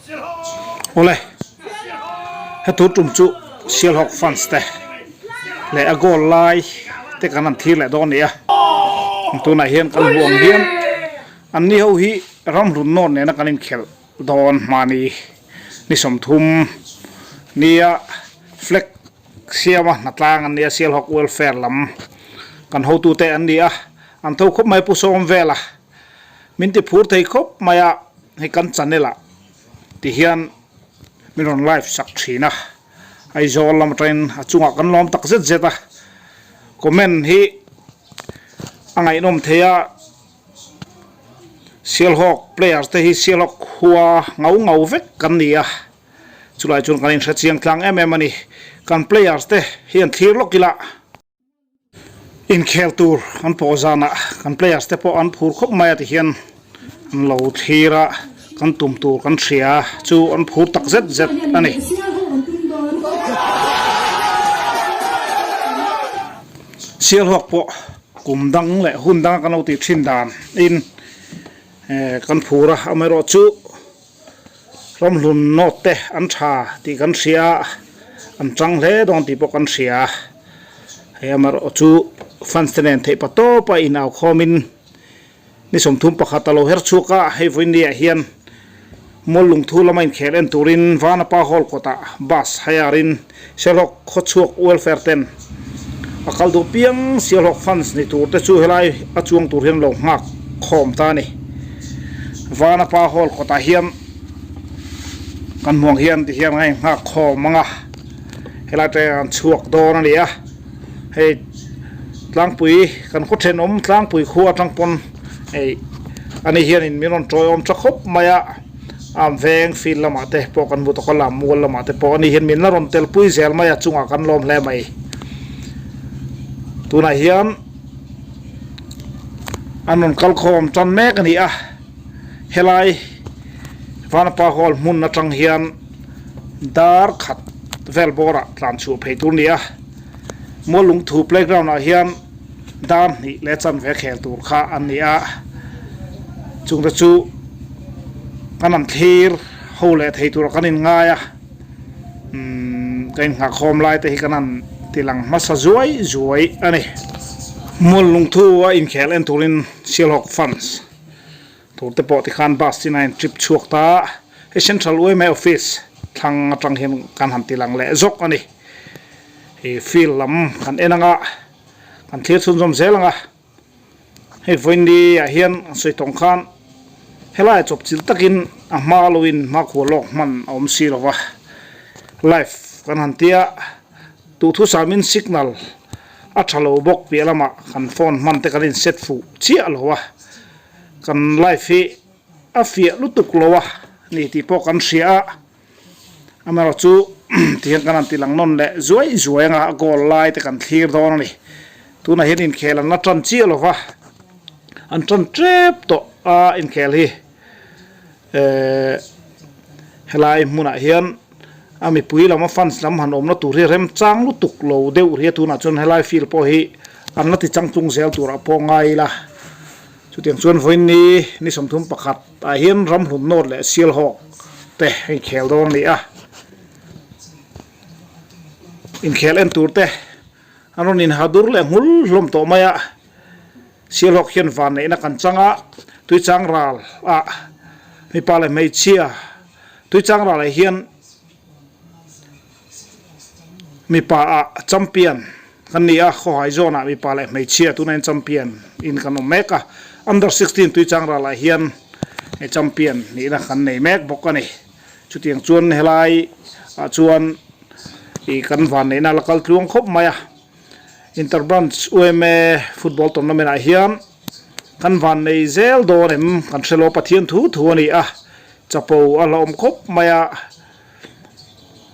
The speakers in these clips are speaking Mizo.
Awle, hetu tum chu Sialhawk fans te leh a goal lai te kan han thlir leh dawn a ni a. Tunah hian kan hmuh ang hian an ni ho hi ramhlun nawr nena kan inkhelh dawn hmani ni 30 nia flag siama hnatlang an ni a, Sialhawk welfare lam kan hotute an ni a, an tho khawp mai Pu Sawm vela min ti phur thei khawp mai a, hei kan channel ah ti hian min rawn live sak thin a, Aizawl lam atangin a chungah kan lawm tak zet zet a, comment hi a ngaihnawm thei a, Sialhawk players te hi Sialhawk khua ngau ngau vek kan ni a, chulai chuan kan inhre chiang tlang em em a ni, kan players te hi an thlir lawk ila. Inkhel tur an pawh zanah kan players te pawh an phur khawp mai a tihian an lo thlir a, kan tum tur kan hria chu an phur tak zet zet a ni. Sialhawk pawh kum dang leh hun danga kan lo tih thin dan in kan phur a, amaherawhchu Ramhlun nawt te an tha tih kan hria a, an tang hle dawn tih pawh kan hria a. Hei amaherawh chu fans te nen theih pa tawp a inau khawmin ni 31 a lo her chhuak a, hei vawinia hian Mual Lungthu lama inkhel en turin Vanapa Hall kawtah bus hire-in Sialhawk khawchhuak welfare ten a kal duh piang Sialhawk fans ni tur te chu helai a chuang tur hian lo nghak khawm ta a ni. Vanapa Hall kawtah hian kan hmuang hian ti hian a inghak khawm ang a, helai te an chhuak dawn a ni a, hei tlangpui kan khaw thenawm tlangpui khua atang pawn hei ani hianin min rawn tawiawm tha khawp mai a. Am veng field lamah te pawh kan hmu tawk a, lam mual lamah te pawh ani hian min la rawn tel pui zel mai a, chungah kan lawm hle mai. Tunah hian an rawn kal khawm tan mek a ni a, helai Vanapa Hall hmun atang hian dar khat vel bawrah tlan chhuah phei tur a ni a, Mual Lungthu playground ah hian dar hnih leh chanve khel tur kha an ni a, chungte chu kan an thlir ho leh thei tura kan inngai a, umm ka innghahkhawm lai te hi kan han ti lang hmasa zuai zuai a ni. Mual lungthu a inkhel en turin Sialhawk fans tur te pawh tikhan bus chin a in trip chhuak ta a, hei Central yma office thlang atang hian kan han ti lang leh zawk a ni. Ih field lam kan en anga kan thlir chhunzawm zel ang a, hei vawiin ah hian an sawi tawng khan helaiah chawp chilh takin a hma lo in hmakhua lawk hman a awm si lo va, live kan han tia duhthusam in signal a tha lo bawk piah lamah kan phone hman te kan in set fuh chiah lo a, kan live hi a fiah lutuk lo a ni tih pawh kan hria a. Amaherawh chu tihian kan han ti lang nawn leh zuai zuai anga a goal lai te kan thlir dawn a ni. Tunah hian inkhel an la tan chiah lo va, an tan tep tawh a inkhel hi ehh helai hmunah hian a mipui lam a fans lam han awmna tur hi remchang lutuk lo deuh ria tunah chuan helai field pawh hi an la ti changtlung zel turah pawh ngai ila. Chutiang chuan vawiin ni ni 31. Tah hian ramhlun nawt leh sialhawk te a inkhel dawn a ni a, inkhel en tur te an rawn inha dur leh nghul hlawm tawh mai a, sialhawk hian van neihna kan chang a, tuichang ral ah mipa leh hmeichhia tuichang ral ah hian Mipa ah champion kan ni a, khawhai zawn ah mipa leh hmeichhia tunah hian champion in kan awm mek a, under 16 tuichang ral ah hian champion nihna kan nei mek bawk a ni. Chutiang chuan helai ah chuan ih kan van neihna la kal tluang khawp mai a, Inter Branch UMA football tournament ah hian kan van nei zel dawn em kan hre lo Pathian thu thu a ni a, chapo a hlauhawm khawp mai a.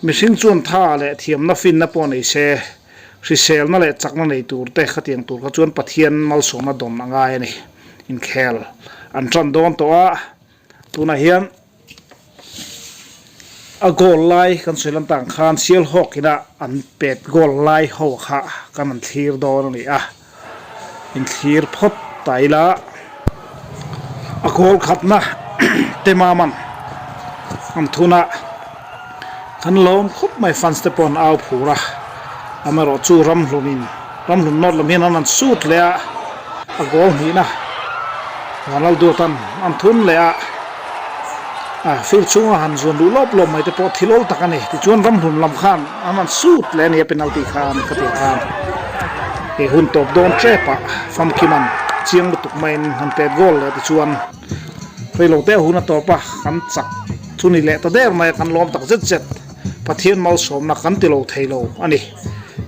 Mihring chuan tha leh thiamna finna pawh nei se, hriselna leh chakna nei tur te khatiang tur kha chuan Pathian malsawmna dawn a ngai a ni. Inkhel an tan dawn tawh a, tunah hian a goal lai kan sawi lan tang khan Sialhawk ina an pet goal lai ho kha kan han thlir dawn a ni a. Inthlir phawt ta ila a goal khatna Temaman. An thun a, kan lawm khawp mai fans te pawh an au phur a, amaherawh chu ramhlun in ramhlun nawt lam hian an han sut leh a, a goal hnihna Vanlalduatan an thun leh a, a field chhunga han zuan luh lawp lawp mai te pawh thil awl tak a ni. Tichuan ramhlun lam khan an han sut leh a ni a penalty khan ka tih khan he hun tawp dawn tep ah famkhiman chiang lutuk maiin han pet goal leh tichuan Reilo te hun a tawp a, kan chak chu ni leh ta der mai a, kan lawm tak zet zet. Pathian malsawmna kan ti lo thei lo a ni.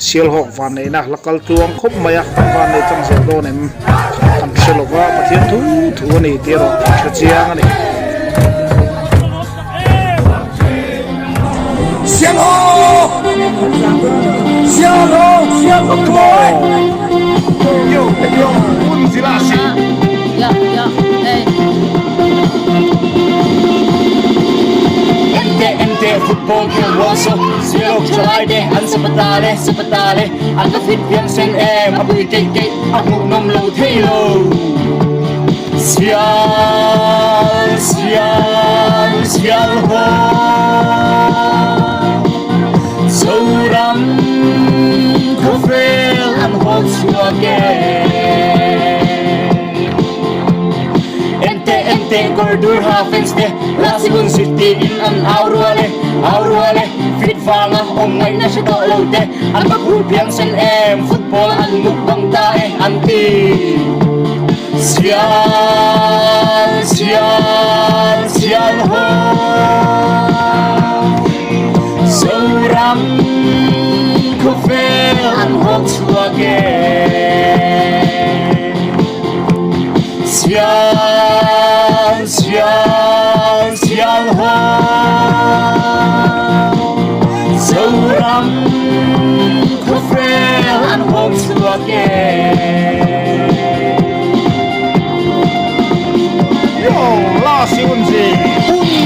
Sialhawk vanneihna la kal tluang khawp mai a, kan vannei chang zel dawn em? Kan hre lo va, Pathian thu thu a ni tih erawh kan hre chiang a ni. Sialhawk! Sialhawk! Sialhawk boy! Yo, yo, un zilasi. MT MT football khel rual so Sialhawk thalai te an sapata le sapata le an la fit piang sen em a pui keih keih a hmuh nawm lo thei lo Sial sial sial haw Zoram khawvel an haw chhuak e Ente ente kawr dur ha fans te Lasi hun zir tiin an au rual e au rual e Fit vanga awm ngaihna hre tawh lo te An va phur phiang sen em Football an mukbang ta e an ti Sial sial sial haw Zoram khawvel an haw chhuak e Sial sial sial haw Zoram khawvel an haw chhuak e. Yo, lasi unzi, unzi.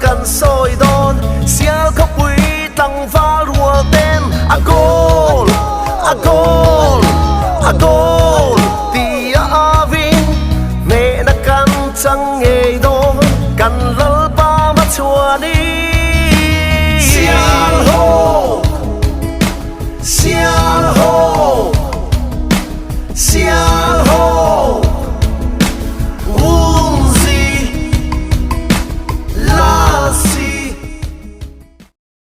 Kan sawi dawn sial khawpui tlangval rual te.